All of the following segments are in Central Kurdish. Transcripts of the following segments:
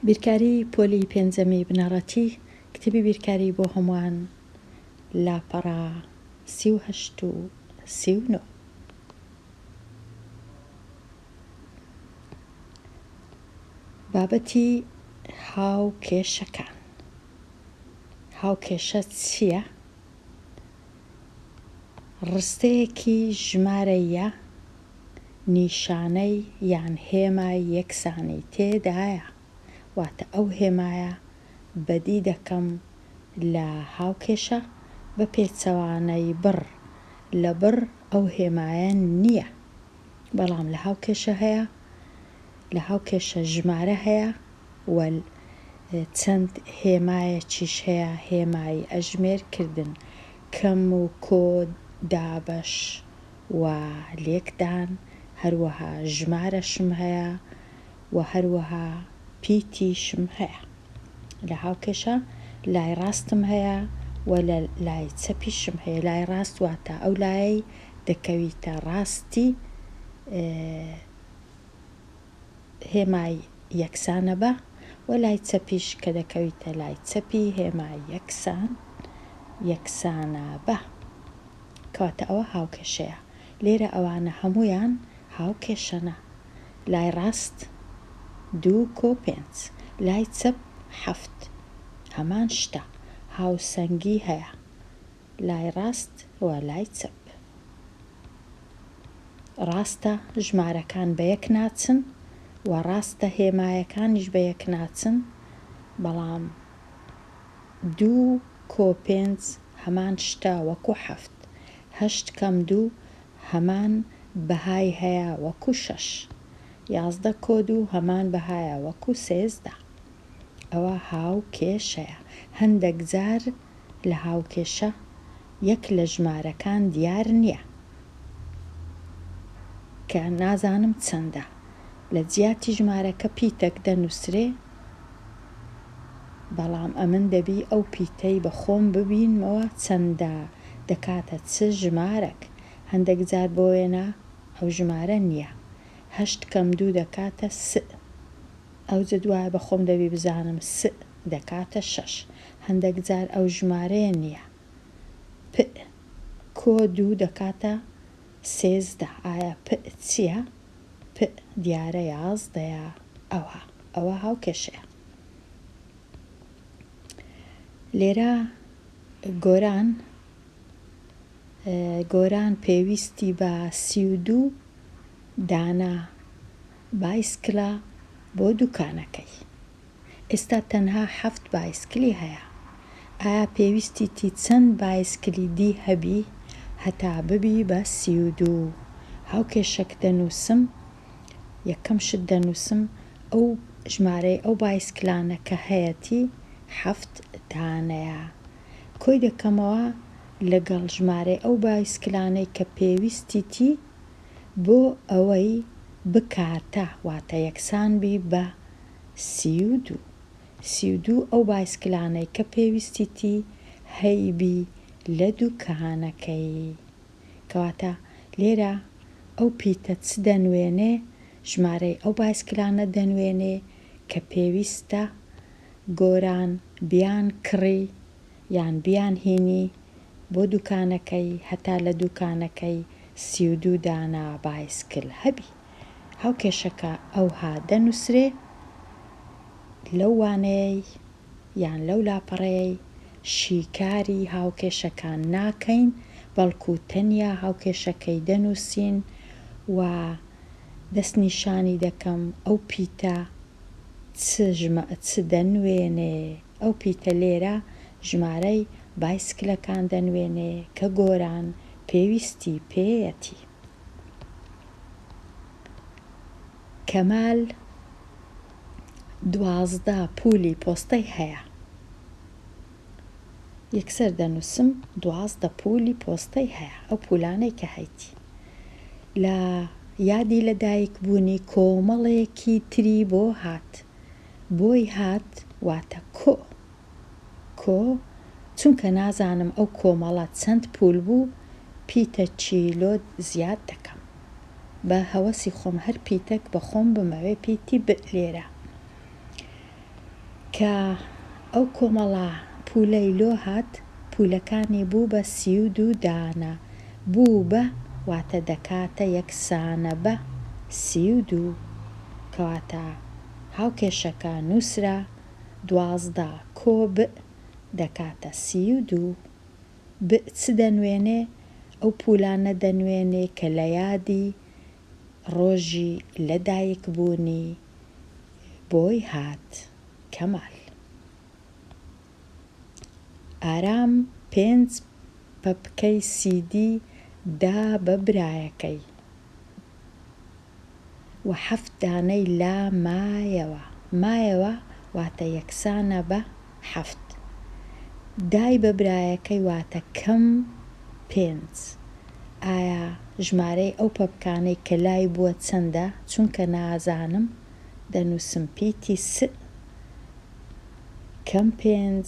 بیرکاری پۆلی پێنجەمی بنەڕەتی کتێبی بیرکاری بۆ هەمووان لاپەڕە 38 و 39. بابەتی هاوکێشەکان هاوکێشە چییە؟ ڕستەیەکی ژمارەییە نیشانەی یان هێمای یەکسانی تێدایە، واتە ئەو هێمایە بەدی دەکەم لە هاوکێشە، بە پێچەوانەی بڕ، لە بڕ ئەو هێمایە نییە، بەڵام لە هاوکێشە هەیە، لە هاوکێشە ژمارە هەیە و چەند هێمایەکیش هەیە، هێمای ئەژمێر کردن، کەم و کۆ، دابەش و لێکدان، هەروەها ژمارەشم هەیە و هەروەها پیتیشم هەیە. لە هاوکێشە لای ڕاستم هەیە و لە لای چەپیشم هەیە. لای ڕاست واتە ئەو لایەی دەکەویتە ڕاستی هێمای یەکسانە بە و لای چەپیش کە دەکەویتە لای چەپی هێمای یەکسان یەکسانە بە. کەواتە ئەوە هاوکێشەیە. لێرە ئەوانە هەموویان هاوکێشەنە. لای ڕاست دوو کۆ پێنج، لای چەپ حەفت. هەمان شتە. هاوسەنگی هەیە لای ڕاست و لای چەپ. ڕاستە ژمارەکان بە یەک ناچن و ڕاستە هێمایەکانیش بە یەک ناچن، بەڵام دوو کۆ پێنج هەمان شتە وەکو حەفت، هەشت کەم دوو هەمان بەهای هەیە وەکو شەش، 11 کۆ دوو هەمان بەهایە وەکو 13. ئەوە هاوکێشەیە. هەندەک جار لە هاوکێشە یەک لە ژمارەکان دیار نییە کە نازانم چەندە. لە جیاتی ژمارەکە پیتەک دەنووسرێ، بەڵام ئەمن دەبی ئەو پیتەی بە خۆم ببینمەوە چەندە دەکاتە چ ژمارەک. هەندەک جار بۆ وێنە ئەو ژمارە نییە. هەشت کەم دوو دەکاتە سئ. ئەوجە دوایە بە خۆم دەبی بزانم سئ دەکاتە شەش. هەندەک جار ئەو ژمارەیە نییە. پئ کۆ دوو دەکاتە 13. ئایا پئ چییە؟ پئ دیارە یازدەیە. ئەوها. ئەوە هاوکێشەیە. لێرە گۆران گۆران پێویستی بە 32 دانە بایسکلە بۆ دوکانەکەی. ئێستا تەنها حەفت بایسکلی هەیە. ئایا پێویستیتی چەند بایسکلی دی هەبی هەتا ببی بە 32؟ هاوکێشەک دەنووسم، یەکەم شت دەنووسم ئەو ژمارەی ئەو بایسکلانە کە هەیەتی حەفت دانەیە. کۆی دەکەمەوە لەگەڵ ژمارەی ئەو بایسکلانەی کە پێویستیتی بۆ ئەوەی بکاتە واتە یەکسان بی بە 32. 32 ئەو بایسکلانەی کە پێویستیتی هەیبی لە دوکانەکەی. کەواتە لێرە ئەو پیتە چ دەنوێنێ؟ ژمارەی ئەو بایسکلانە دەنوێنێ کە پێویستە گۆران بیان کڕی یان بیان هینی بۆ دوکانەکەی هەتا لە دوکانەکەی 32 دانە بایسکل هەبی. هاوکێشەکە ئەوها دەنووسرێ لەو وانەیەی یان لەو لاپەڕەیەی شیکاری هاوکێشەکان ناکەین بەڵکو تەنیا هاوکێشەکەی دەنووسین و دەستنیشانی دەکەم ئەو پیتە چ ژمە چ دەنوێنێ ئەو پیتە لێرە ژمارەی بایسکلەکان دەنوێنێ کە گۆران پێویستی پێیەتی. کەمال 12 پولی پۆستەی هەیە. یەکسەر دەنووسم 12 پولی پۆستەی هەیە، ئەو پولانەی کە هەیتی. لە یادی لەدایک بوونی کۆمەڵێکی تری بۆ هات. بۆی هات واتە کۆ. کۆ، چونکە نازانم ئەو کۆمەڵە چەند پول بوو، پیتە چیلۆ زیاد دەکەم. بە هەوەسی خۆم هەر پیتەک بە خۆم بمەوێ پیتی ب لێرە. کە ئەو کۆمەڵە پوولەی لۆ هات، پوولەکانی بوو بە 32 دانە. بوو بە واتە دەکاتە یەکسانە بە 32. کەواتە هاوکێشەکە نووسرا، 12 کۆ بئ دەکاتە 32. بئ چ دەنوێنێ؟ ئەو پوولانە دەنوێنێ کە لە یادی ڕۆژی لە دایک بوونی بۆی هات. کەمال. ئارام پێنج پەپکەی سیدی دا بە برایەکەی و حەفت دانەی لا مایەوە. مایەوە واتە یەکسانە بە حەفت. دای بە برایەکەی واتە کەم پێنج. ئایا ژمارەی ئەو پەپکانەی کە لای بووە چەندە؟ چونکە نازانم دەنووسم پیتی س کەم پێنج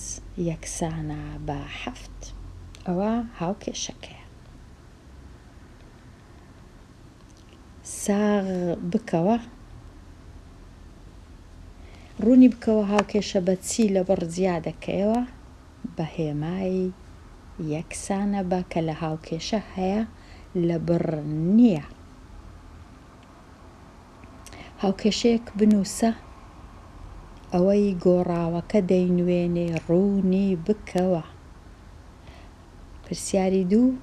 یەکسانە بە حەفت. ئەوە هاوکێشەکەیە. ساغ بکەوە. ڕوونی بکەوە هاوکێشە بە چی لە بڕ جیا دەکەیەوە؟ بە هێمای یەکسانە بە کە لە هاوکێشە هەیە لە بڕ نییە. هاوکێشەیەک بنووسە ئەوەی گۆڕاوەکە دەینوێنێ ڕوونی بکەوە. پرسیاری دوو،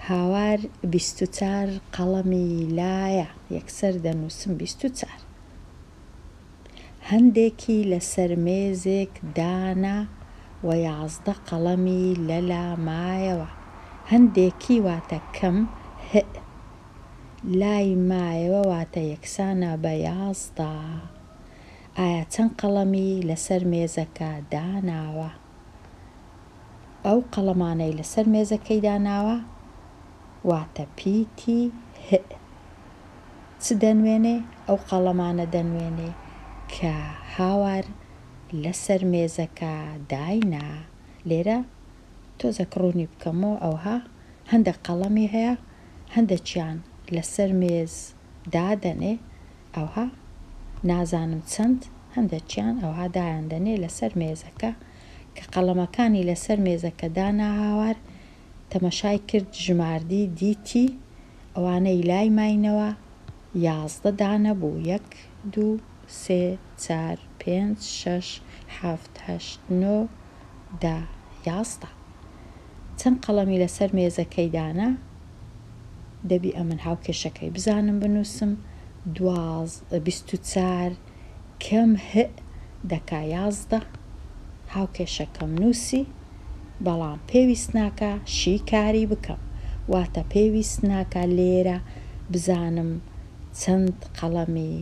هاوار 24 قەڵەمی لایە، یەکسەر دەنووسم 24. هەندێکی لەسەر مێزێک دانا و 11 قەڵەمی لەلا مایەوە. هەندێکی واتە کەم هئ. لای مایەوە واتە یەکسانە بە 11. ئایا چەند قەڵەمی لەسەر مێزەکە داناوە؟ ئەو قەڵەمانەی لەسەر مێزەکەی داناوە واتە پیتی هئ. چ دەنوێنێ؟ ئەو قەڵەمانە دەنوێنێ کە هاوار لەسەر مێزەکە داینا. لێرە تۆزەک ڕوونی بکەمەوە ئەوها هەندەک قەڵەمی هەیە هەندەکیان لەسەر مێز دادەنێ ئەوها نازانم چەند هەندەکیان ئەوها دایان دەنێ لەسەر مێزەکە کە قەڵەمەکانی لەسەر مێزەکە دانا هاوار تەمەشای کرد ژماردی دیتی ئەوانەی لای ماینەوە 11 دانە بوو یەک دوو سێ چار پێنج شەش حەفت هەشت نۆ دە 11 چەند قەڵەمی لەسەر مێزەکەی دانا دەبی ئەمن هاوکێشەکەی بزانم بنووسم 24 کەم هئ دەکا 11 هاوکێشەکەم نووسی بەڵام پێویست ناکا شیکاری بکەم واتە پێویست ناکا لێرە بزانم چەند قەڵەمی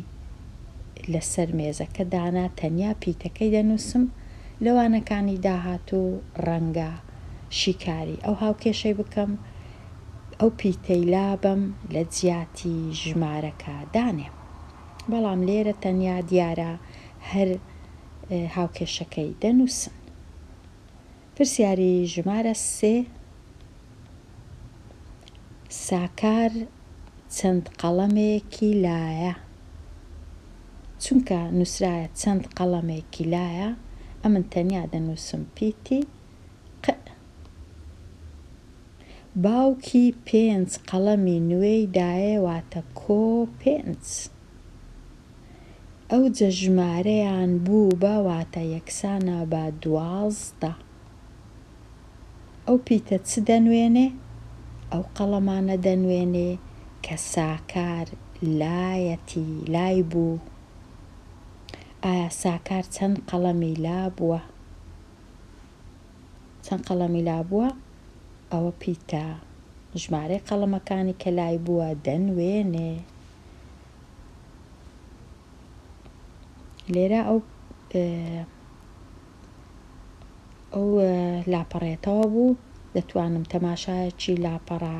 لەسەر مێزەکە دانا تەنیا پیتەکەی دەنووسم لە وانەکانی داهاتوو ڕەنگە شیکاری ئەو هاوکێشەی بکەم ئەو پیتەی لابەم لە جیاتی ژمارەکە دانێم بەڵام لێرە تەنیا دیارە هەر هاوکێشەکەی دەنووسن. پرسیاری ژمارە سێ، ساکار چەند قەڵەمێکی لایە؟ چونکە نووسرایە چەند قەڵەمێکی لایە ئەمن تەنیا دەنووسم پیتی ق. باوکی پێنج قەڵەمی نوێی دایێ واتە کۆ پێنج. ئەوجە ژمارەیان بوو بە واتە یەکسانە بە 12. ئەو پیتە چ دەنوێنێ؟ ئەو قەڵەمانە دەنوێنێ کە ساکار لایەتی لای بوو. ئایا ساکار چەند قەڵەمی لابووە؟ چەند قەڵەمی لابووە؟ ئەوە پیتە ژمارەی قەڵەمەکانی کە لای بووە دەنوێنێ. لێرە ئەو ئەو لاپەڕێتەوە بوو دەتوانم تەماشایەکی لاپەڕە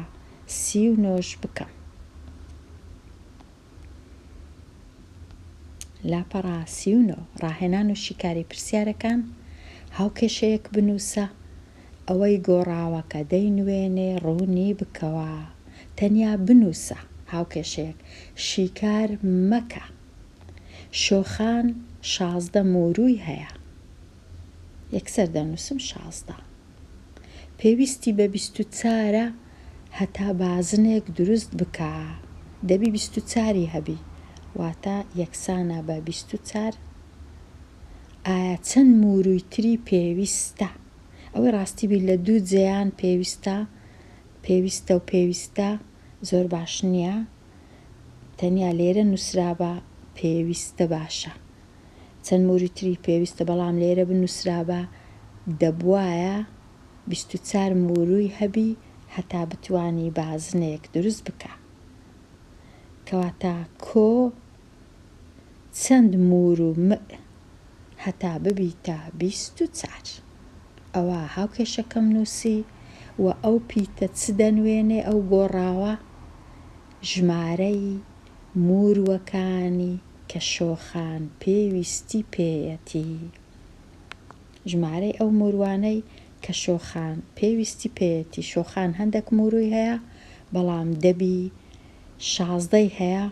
39ش بکەم. لاپەڕە 39 ڕاهێنان و شیکاری پرسیارەکان هاوکێشەیەک بنووسە ئەوەی گۆڕاوەکە دەینوێنێ ڕوونی بکەوە تەنیا بنووسە هاوکێشەیەک شیکار مەکە شۆخان 16 موورووی هەیە. یەکسەر دەنووسم 16. پێویستی بە بیست و چارە هەتا بازنێک دروست بکا. دەبی بیست و چاری هەبی واتە یەکسانە بە 24. ئایا چەند موروی تری پێویستە؟ ئەوەی ڕاستی بی لە دوو جێیان پێویستە پێویستە و پێویستە زۆر باش نییە تەنیا لێرە نووسرابا پێویستە باشە چەند موری تری پێویستە بەڵام لێرە بنووسرابا دەبوایە 24 موروی هەبی هەتا بتوانی بازنەیەک دروست بکا کەواتە کۆ چەند مور و مئ هەتا ببیتە 24 ئەوا هاوکێشەکەم نووسی و ئەو پیتە چ دەنوێنێ ئەو گۆڕاوە ژمارەی موروەکانی کە شۆخان پێویستی پێیەتی ژمارەی ئەو موروانەی کە شۆخان پێویستی پێیەتی شۆخان هەندەک موروی هەیە بەڵام دەبی شازدەی هەیە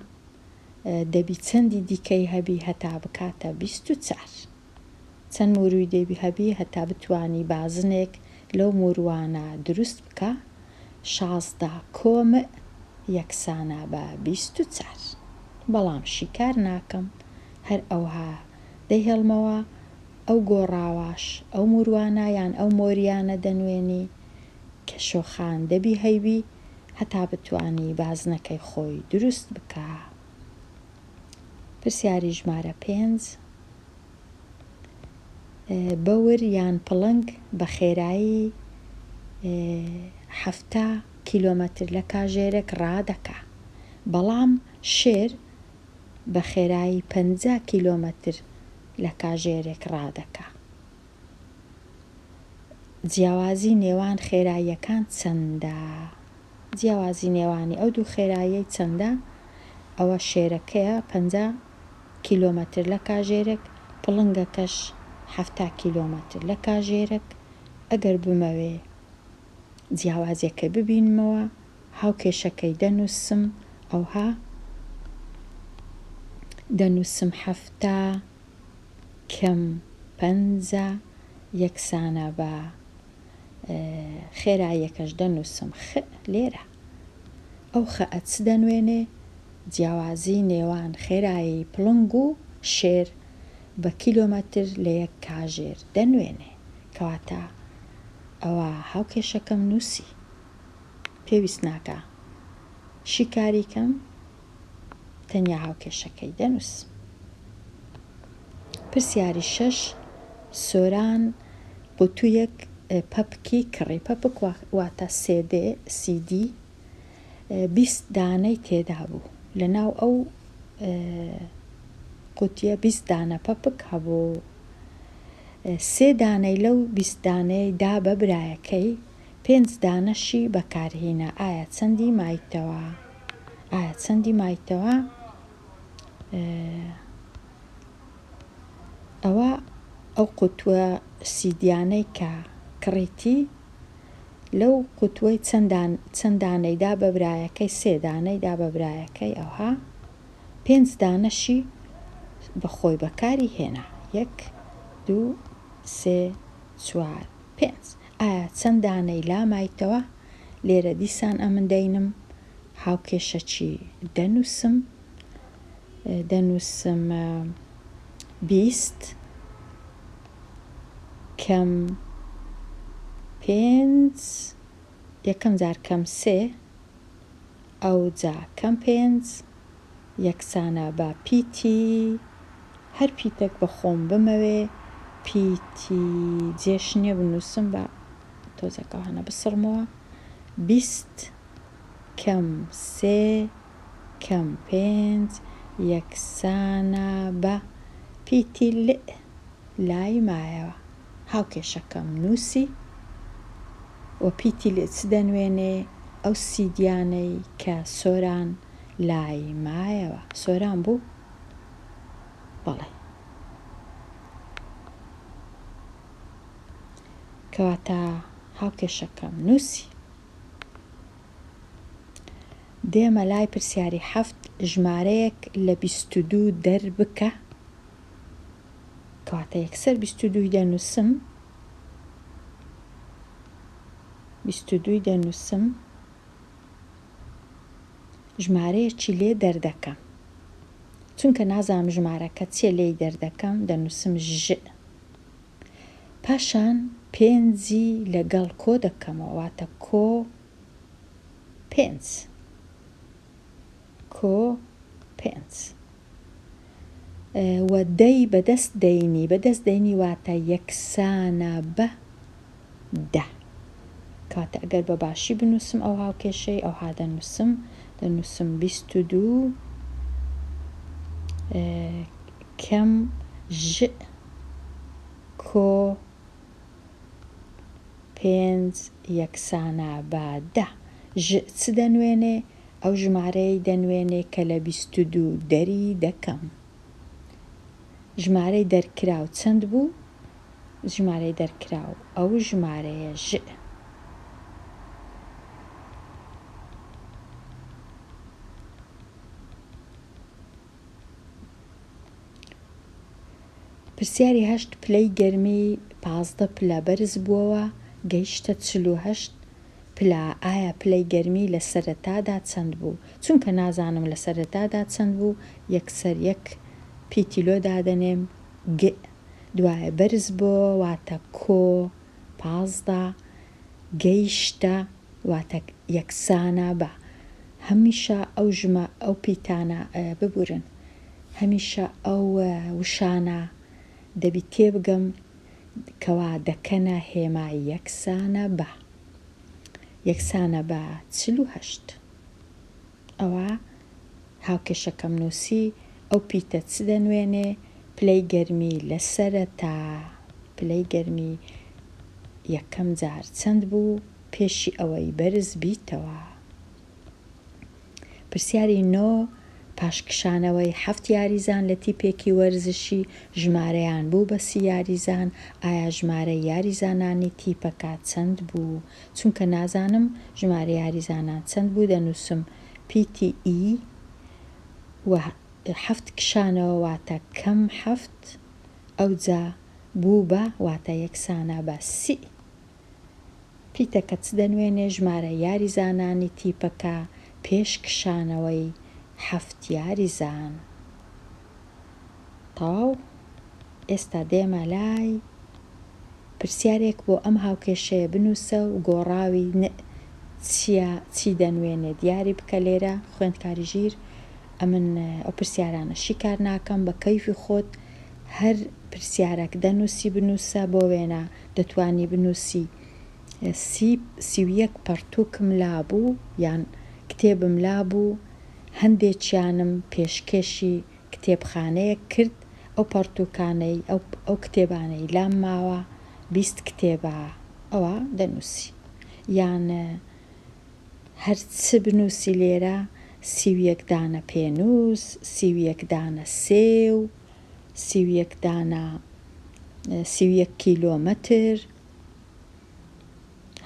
دەبی چەندی دیکەی هەبی هەتا بکاتە 24 چەند موروی دەبی هەبی هەتا بتوانی بازنێک لەو موروانە دروست بکا 16 کۆمئ یەکسانە بە 24 بەڵام شیکار ناکەم هەر ئەوها دەیهێڵمەوە ئەو گۆڕاواش ئەو موروانە یان ئەو مۆریانە دەنوێنی کە شۆخان دەبی هەیبی هەتا بتوانی بازنەکەی خۆی دروست بکا. پرسیاری ژمارە پێنج، بەور یان پڵنگ بە خێرایی 70 کیلۆمەتر لە کاژێرێک ڕادەکا، بەڵام شێر بە خێرایی 50 کیلۆمەتر لە کاژێرێک ڕادەکا. جیاوازی نێوان خێراییەکان چەندە؟ جیاوازی نێوانی ئەو دوو خێراییەی چەندە؟ ئەوە شێرەکەیە 50 کیلۆمەتر لە کاژێرێک، پڵنگەکەش 70 کیلۆمەتر لە کاژێرێک. ئەگەر بمەوێ جیاوازیەکەی ببینمەوە هاوکێشەکەی دەنووسم ئەوها دەنووسم 70 کەم 50 یەکسانە بە خێراییەکەش دەنووسم خ لێرە. ئەو خەئە چ دەنوێنێ؟ جیاوازی نێوان خێرایی پڵنگ و شێر بە کیلۆمەتر لە یەک کاژێر دەنوێنێ. کەواتە ئەوە هاوکێشەکەم نووسی. پێویست ناکا شیکاری کەم، تەنیا هاوکێشەکەی دەنووسم. پرسیاری شەش، سۆران قوتوویەک پەپکی کڕی، پەپک واتە سێدێ، CD، 20 دانەی تێدا بوو. لە ناو ئەو قوتیە 20 دانە پەپک هەبوو. سێ دانەی لەو 20 دانەی دا بە برایەکەی، پێنج دانەشی بەکارهینا. ئایا چەندی مایتەوە؟ ئایا چەندی مایتەوە؟ ئەوە ئەو قوتووە سیدیانەی کە کڕیتی لەو قوتووەی چەند دانەی دا بە برایەکەی سێ دانەی دا بە برایەکەی ئەوها پێنج دانەشی بە خۆی بەکاری هێنا یەک دوو سێ چوار پێنج ئایا چەند دانەی لا مایتەوە لێرە دیسان ئەمن دەینم هاوکێشەکی دەنووسم دەنووسم 20 کەم پێنج یەکەم جار کەم سێ ئەوجا کەم پێنج یەکسانە بە پیتی هەر پیتێک بە خۆم بمەوێ پیتی جێش نییە بنووسم بە تۆزێک ئەوانە بسڕمەوە 20 کەم سێ کەم پێنج یەکسانە بە پیتی ل لای مایەوە. هاوکێشەکەم نووسی و پیتی ل چ دەنوێنێ ئەو سیدیانەی کە سۆران لای مایەوە. سۆران بوو؟ بەڵێ. کەواتە هاوکێشەکەم نووسی. دێمە لای پرسیاری حەفت، ژمارەیەک لە 22 دەربکە. کەواتە یەکسەر 22ی دەنووسم. بیست و دووی دەنووسم، ژمارەیەکی لێ دەردەکەم. چونکە نازانم ژمارەکە چیە لێی دەردەکەم دەنووسم ژ. پاشان پێنجی لەگەڵ کۆ دەکەمەوە واتە کۆ پێنج. کۆ پێنج. و دەی بەدەست دەینی، بەدەست دەینی واتە یەکسانە بە دە. کەواتە ئەگەر بە باشی بنووسم ئەو هاوکێشەی ئەوها دەنووسم، دەنووسم 22 کەم ژ کۆ پێنج یەکسانە بە دە. ژ چ دەنوێنێ؟ ئەو ژمارەیەی دەنوێنێ کە لە 22 دەری دەکەم. ژمارەی دەرکراو چەند بوو؟ ژمارەی دەرکراو ئەو ژمارەیە ژ. پرسیاری هەشت پلەی گەرمی 15 پلە بەرز بووەوە گەیشتە 48 پلە ئایا پلەی گەرمی لە سەرەتادا چەند بوو؟ چونکە نازانم لە سەرەتادا چەند بوو یەکسەر یەک پیتی لۆ دادەنێم گ دوایە بەرز بۆوە واتە کۆ 15 گەیشتە واتە یەکسانە بە هەمیشە ئەو ژمە ئەو پیتانە ببورن هەمیشە ئەو وشانە دەبی تێبگەم کەوا دەکەنە هێمای یەکسانە بە یەکسانە بە 48 ئەوە هاوکێشەکەم نووسی ئەو پیتە چ دەنوێنێ پلەی گەرمی لە سەرەتا پلەی گەرمی یەکەم جار چەند بوو پێشی ئەوەی بەرز بیتەوە؟ پرسیاری نۆ، پاش کشانەوەی حەفت یاریزان لە تیپێکی وەرزشی ژمارەیان بوو بە سی یاریزان، ئایا ژمارەی یاریزانانی تیپەکە چەند بوو؟ چونکە نازانم ژمارەی یاریزانان چەند بوو دەنووسم پیتی ئی و حەفت کشانەوە واتە کەم حەفت ئەوجا بوو بە واتە یەکسانە بە سی. پیتەکە چ دەنوێنێ ژمارە یاریزانانی تیپەکە پێش کشانەوەی حەفت یاریزان. تەواو ئێستا دێمە لای پرسیارێک بۆ ئەم هاوکێشەیە بنووسە و گۆڕاوی ن چیە چی دەنوێنێ دیاری بکە لێرە خوێندکاری ژیر ئەمن ئەو پرسیارانە شیکار ناکەم بە کەیفی خۆت هەر پرسیارەک دەنووسی بنووسە بۆ وێنە دەتوانی بنووسی سی 31 پەڕتووکم لابوو یان کتێبم لابوو هەندێکیانم پێشکێشی کتێبخانەیەک کرد ئەو پەڕتووکانەی ئەو ئەو کتێبانەی لام ماوە 20 کتێبە ئەوە دەنووسی یان هەر چ بنووسی لێرە 31 دانە پێنووس 31 دانە سێو 31 دانە 31 کیلۆمەتر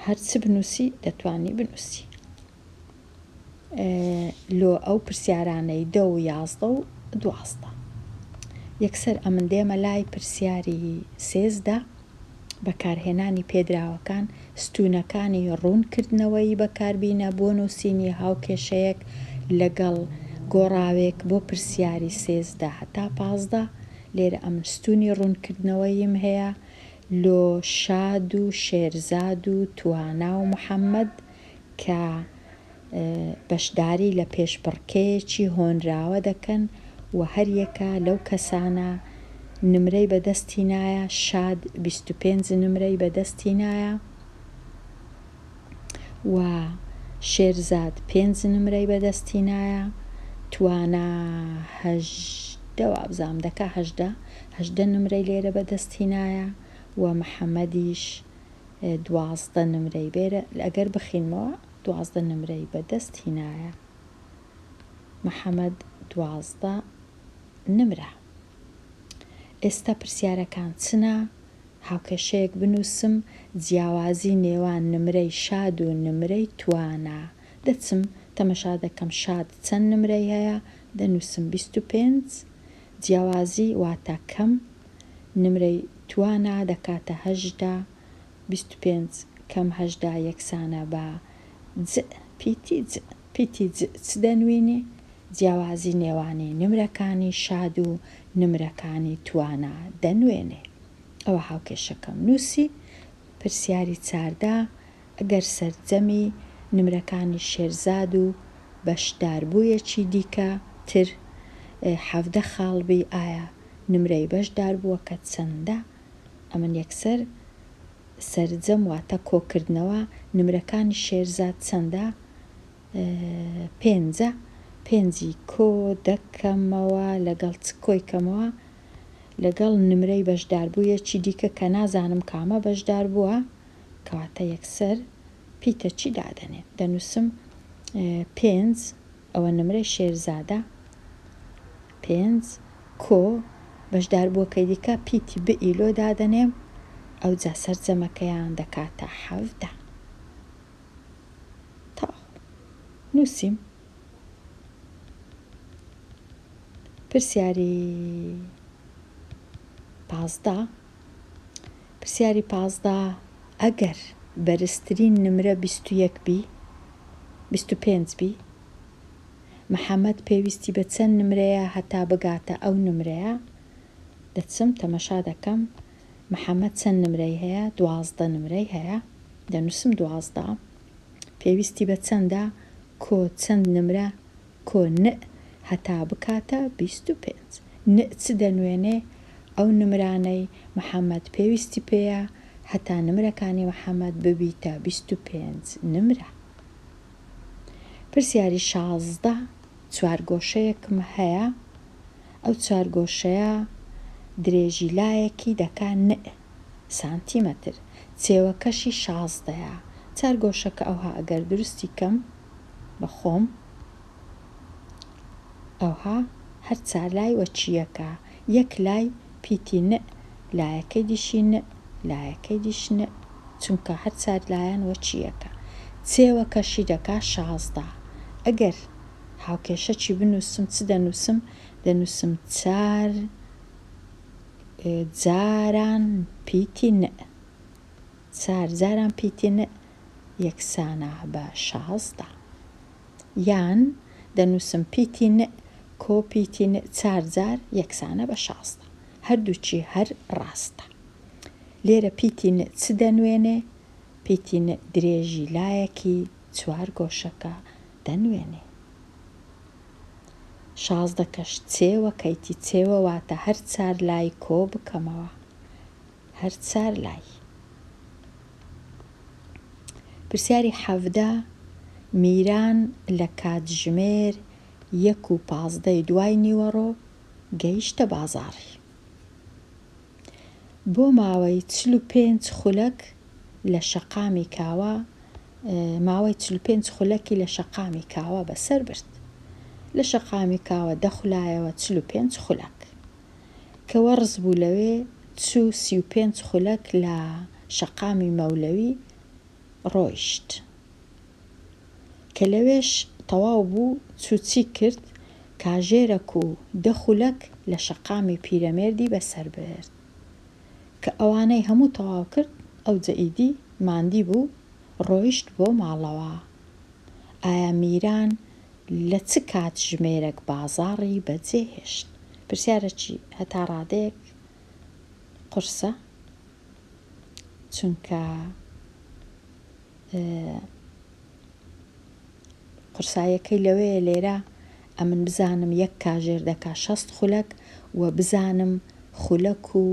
هەر چ بنووسی دەتوانی بنووسی لۆ ئەو پرسیارانەی دە و 11 و 12 یەکسەر ئەمن دێمە لای پرسیاری 13 بەکارهێنانی پێدراوەکان ستوونەکانی ڕوونکردنەوەی بەکاربینە بۆ نووسینی هاوکێشەیەک لەگەڵ گۆڕاوێک بۆ پرسیاری 13 هەتا 15 لێرە ئەمن ستوونی ڕوونکردنەوەیم هەیە لۆ شاد و شێرزاد و توانا و محەمەد کە بەشداری لە پێشبڕکێیەکی هۆنراوە دەکەن و هەریەکە لەو کەسانە نمرەی بەدەست هینایە، شاد 25 نمرەی بەدەست هینایە و شێرزاد پێنج نمرەی بەدەست هینایە، توانا 18 وابزانم دەکا 18 18 نمرەی لێرە بەدەست هینایە و محەمەدیش 12 نمرەی بێرە ئەگەر بخینمەوە 12 نمرەی بەدەست هینایە محەمەد 12 نمرە. ئێستا پرسیارەکان چنە؟ هاوکێشەیەک بنووسم جیاوازی نێوان نمرەی شاد و نمرەی توانا. دەچم تەمەشا دەکەم شاد چەند نمرەی هەیە دەنووسم 25 جیاوازی واتە کەم نمرەی توانا دەکاتە 18 25. کەم 18 یەکسانە بە ج پیتی ج. پیتی ج چ دەنوینێ؟ جیاوازی نێوانی نمرەکانی شاد و نمرەکانی توانا دەنوێنێ. ئەوە هاوکێشەکەم نووسی. پرسیاری 14، ئەگەر سەرجەمی نمرەکانی شێرزاد و بەشداربوویەکی دیکە تر 17 خاڵ بی ئایا نمرەی بەشداربووەکە چەندە؟ ئەمن یەکسەر سەرجەم واتە کۆکردنەوە نمرەکانی شێرزاد چەندە؟ پێنجە، پێنجی کۆ دەکەمەوە لەگەڵ چ کۆی کەمەوە؟ لەگەڵ نمرەی بەشداربوویەکی دیکە کە نازانم کامە بەشداربووە، کەواتە یەکسەر پیتە چی دادەنێم؟ دەنووسم پێنج، ئەوە نمرەی شێرزادە، پێنج کۆ بەشداربووەکەی دیکە پیتی ب ی لۆ دادەنێم، ئەوجا سەرجەمەکەیان دەکاتە 17. تەواو نووسیم. پرسیاری 15 پرسیاری 15 ئەگەر بەرزترین نمرە 21 بی 25 بی محەمەد پێویستی بە چەند نمرەیە هەتا بگاتە ئەو نمرەیە؟ دەچم تەمەشا دەکەم محەمەد چەند نمرەی هەیە؟ 12 نمرەی هەیە دەنووسم 12 پێویستی بە چەندە؟ کۆ چەند نمرە کۆ نء هەتا بکاتە 25 نء چ دەنوێنێ؟ ئەو نمرانەی محەمەد پێویستی پێیە هەتا نمرەکانی محەمەد ببیتە 25 نمرە. پرسیاری 16 چوارگۆشەیەکم هەیە ئەو چوارگۆشەیە درێژی لایەکی دەکا نء سانتیمەتر چێوەکەشی شازدەیە چارگۆشەکە ئەوها ئەگەر دروستی کەم بە خۆم ئەوها هەر چار لای وەچییەکە یەک لای پیتی نء لایەکەی دیشی نء لایەکەی دیش نء چونکە هەر چار لایان وەچییەکە چێوەکەشی دەکا 16 ئەگەر هاوکێشەکی بنووسم چ دەنووسم؟ دەنووسم چار جاران پیتی نء چار جاران پیتی نء یەکسانە بە 16 یان دەنووسم پیتی نء کۆ پیتی نء چار جار یەکسانە بە 16 هەردووکی هەر ڕاستە. لێرە پیتی نء چ دەنوێنێ؟ پیتی نء درێژی لایەکی چوارگۆشەکە دەنوێنێ. 16 کەش چێوە کەیتی چێوە واتە هەر چار لای کۆ بکەمەوە هەر چار لای. پرسیاری 17 میران لە کاتژمێر یەک و پازدەی دوای نیوەڕۆ گەیشتە بازاڕی. بۆ ماوەی 45 خولەک لە شەقامی کاوە ماوەی 45 خولەکی لە شەقامی کاوە بەسەر برد. لە شەقامی کاوە دەخولایەوە 45 خولەک. کە وەڕس بوو لەوێ چوو 35 خولەک لە شەقامی مەولەوی ڕۆیشت. کە لەوێش تەواو بوو چوو چی کرد کاژێرەک و دە خولەک لە شەقامی پیرەمێردی بەسەر برد. کە ئەوانەی هەموو تەواو کرد ئەوجە ئیدی ماندی بوو ڕۆیشت بۆ ماڵەوە. ئایا میران لە چ کاتژمێرەک بازاڕی بەجێ هێشت؟ پرسیارەکی هەتا ڕادەیەک قورسە چونکە قورسایەکەی لەوەیە لێرە ئەمن بزانم یەک کاژێر دەکا شەست خولەک و بزانم خولەک و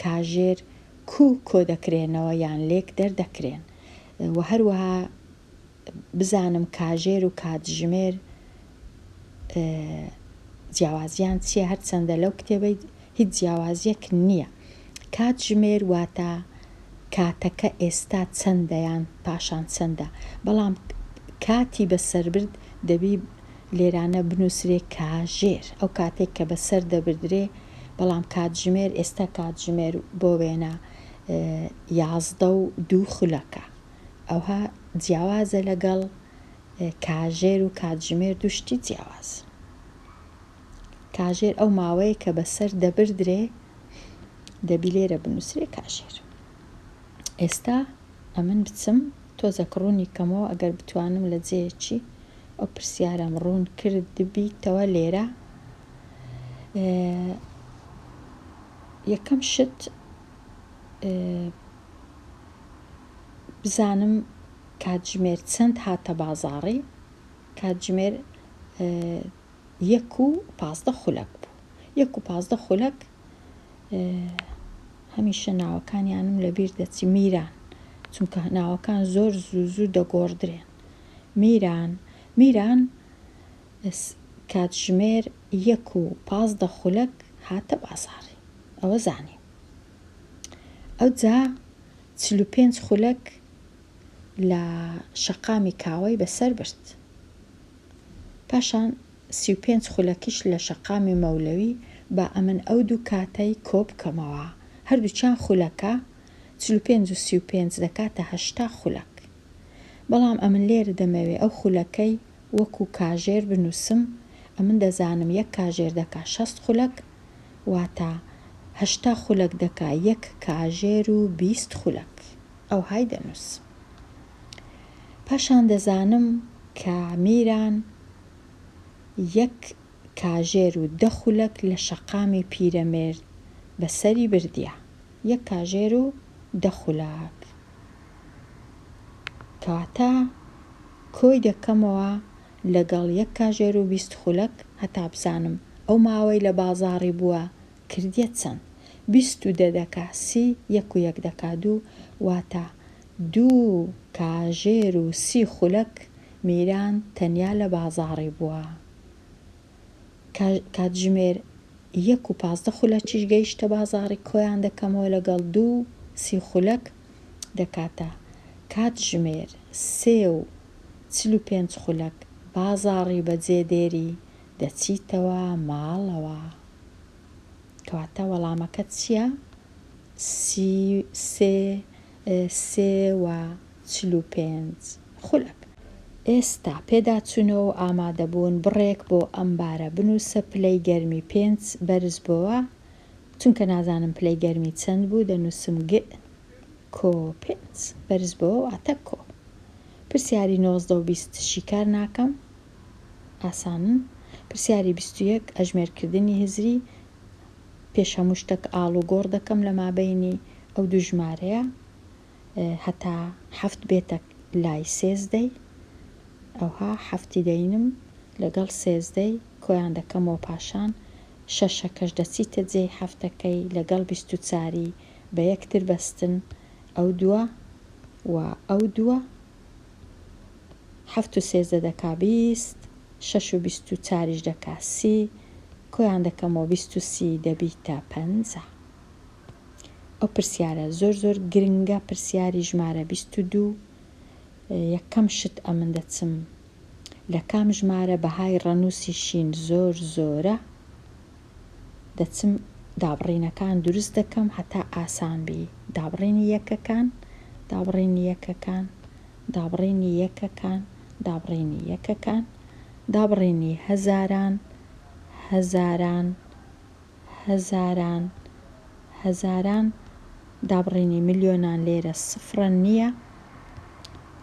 کاژێر کوو کۆ دەکرێنەوە یان لێک دەردەکرێن و هەروەها بزانم کاژێر و کاتژمێر جیاوازیان چییە هەرچەندە لەو کتێبەی هیچ جیاوازیەک نییە. کاتژمێر واتە کاتەکە ئێستا چەندە یان پاشان چەندە بەڵام کاتی بەسەربرد دەبی لێرانە بنووسرێ کاژێر ئەو کاتێک کە بەسەر دەبردرێ بەڵام کاتژمێر ئێستا کاتژمێر بۆ وێنە 11 و دوو خولەکە ئەوها جیاوازە لەگەڵ کاژێر و کاتژمێر دوو شتی جیاواز. کاژێر ئەو ماوەیە کە بەسەر دەبردرێ دەبی لێرە بنووسرێ کاژێر. ئێستا. ئەمن بچم تۆزەک ڕوونی کەمەوە ئەگەر بتوانم لە جێیەکی ئەو پرسیارەم ڕوون کردبیتەوە لێرە یەکەم شت بزانم کاتژمێر چەند هاتە بازاڕی کاتژمێر یەک و 15 خولەک بوو یەک و 15 خولەک هەمیشە ناوەکانیانم لەبیر دەچی میران چونکە ناوەکان زۆر زوو زوو دەگۆڕدرێن میران میران کاتژمێر یەک و 15 خولەک هاتە بازاڕی ئەوە زانیم ئەوجا 45 خولەک لە شەقامی کاوەی بەسەر برد پاشان 35 خولەکیش لە شەقامی مەولەوی با ئەمن ئەو دوو کاتەی کۆ بکەمەوە هەردووکیان خولەکە 45 و 35 دەکاتە 80 خولەک بەڵام ئەمن لێرە دەمەوێ ئەو خولەکەی وەکو کاژێر بنووسم ئەمن دەزانم یەک کاژێر دەکا 60 خولەک واتە 80 خولەک دەکا یەک کاژێر و 20 خولەک ئەوهای دەنووسم پاشان دەزانم کە میران یەک کاژێر و دە خولەک لە شەقامی پیرەمێرد بەسەری بردیە. یەک کاژێر و دە خولەک. کەواتە کۆی دەکەمەوە لەگەڵ یەک کاژێر و 20 خولەک هەتا بزانم ئەو ماوەی لە بازاڕی بووە کردیە چەند. 20 و دە دەکا سی، یەک و یەک دەکا دوو، واتە دوو کاژێر و سی خولەک میران تەنیا لە بازاڕی بووە. کاتژمێر یەک و 15 خولەکیش گەیشتە بازاڕی کۆیان دەکەمەوە لەگەڵ دوو سی خولەک دەکاتە کاتژمێر سێ و 45 خولەک بازاڕی بەجێ دێری دەچیتەوە ماڵەوە. کەواتە وەڵامەکە چییە؟ سی سێ سێ و 45 خولەک. ئێستا پێداچوونەوە و ئامادەبوون بڕێک بۆ ئەم بارە بنووسە پلەی گەرمی پێنج بەرز بۆوە چونکە نازانم پلەی گەرمی چەند بوو دەنووسم گ کۆ پێنج بەرز بۆوە واتە کۆ پرسیاری 19 و 20 شیکار ناکەم ئاسانن پرسیاری 21 ئەژمێرکردنی هزری پێش هەموو شتەک ئاڵوگۆڕ دەکەم لە مابەینی ئەو دوو ژمارەیە هەتا حەفت بێتە لای سێزدەی ئەوها حەفتی دەینم لەگەڵ سێزدەی کۆیان دەکەمەوە پاشان شەشەکەش دەچیتە جێی حەفتەکەی لەگەڵ 24ی بە یەکتر بەستن ئەو دووە و ئەو دووە حەفت و سێزدە دەکا 20 شەش و 24یش دەکا سی کۆیان دەکەمەوە 20 و سی دەبیتە پەنجا. ئەو پرسیارە زۆر زۆر گرنگە پرسیاری ژمارە 22 یەکەم شت ئەمن دەچم لە کام ژمارە بەهای ڕەنووسی شین زۆر زۆرە دەچم دابڕینەکان دروست دەکەم هەتا ئاسان بی دابڕینی یەکەکان دابڕینی یەکەکان دابڕینی یەکەکان دابڕینی یەکەکان دابڕینی هەزاران هەزاران هەزاران هەزاران دابڕینی ملیۆنان لێرە سفرە نییە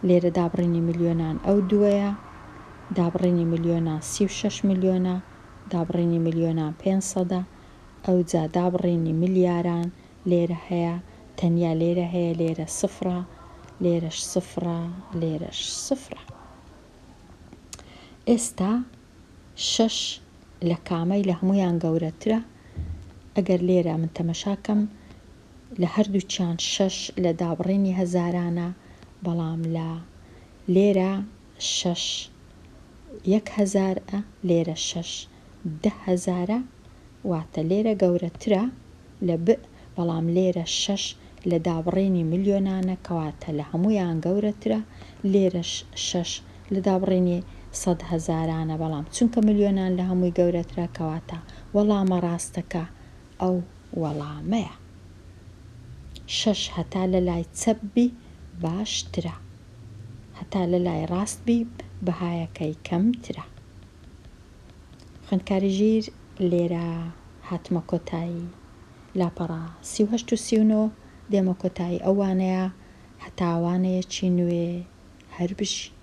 لێرە دابڕینی ملیۆنان ئەو دووەیە دابڕینی ملیۆنان 36 ملیۆنە دابڕینی ملیۆنان 500 ئەوجا دابڕینی ملیاران لێرە هەیە تەنیا لێرە هەیە لێرە سفرە لێرەش سفرە لێرەش سفرە ئێستا شەش لە کامەی لە هەموویان گەورەترە ئەگەر لێرە من تەمەشاکەم لە هەردووکیان شەش لە دابڕینی هەزارانە بەڵام لە لێرە شەش یەک هەزارە لێرە شەش دە هەزارە واتە لێرە گەورەترە لە ب بەڵام لێرە شەش لە دابڕینی ملیۆنانە کەواتە لە هەموویان گەورەترە لێرەش شەش لە دابڕینی سەد هەزارانە بەڵام چونکە ملیۆنان لە هەمووی گەورەترە کەواتە وەڵامە ڕاستەکە ئەو وەڵامەیە. شەش هەتا لە لای چەپ بی باشترە هەتا لە لای ڕاست بی بەهایەکەی کەمترە. خوێندکاری ژیر لێرە هاتمە کۆتایی لاپەڕە 38 و 39 دێمە کۆتایی ئەو وانەیە. هەتا وانەیەکی نوێ هەر بژی.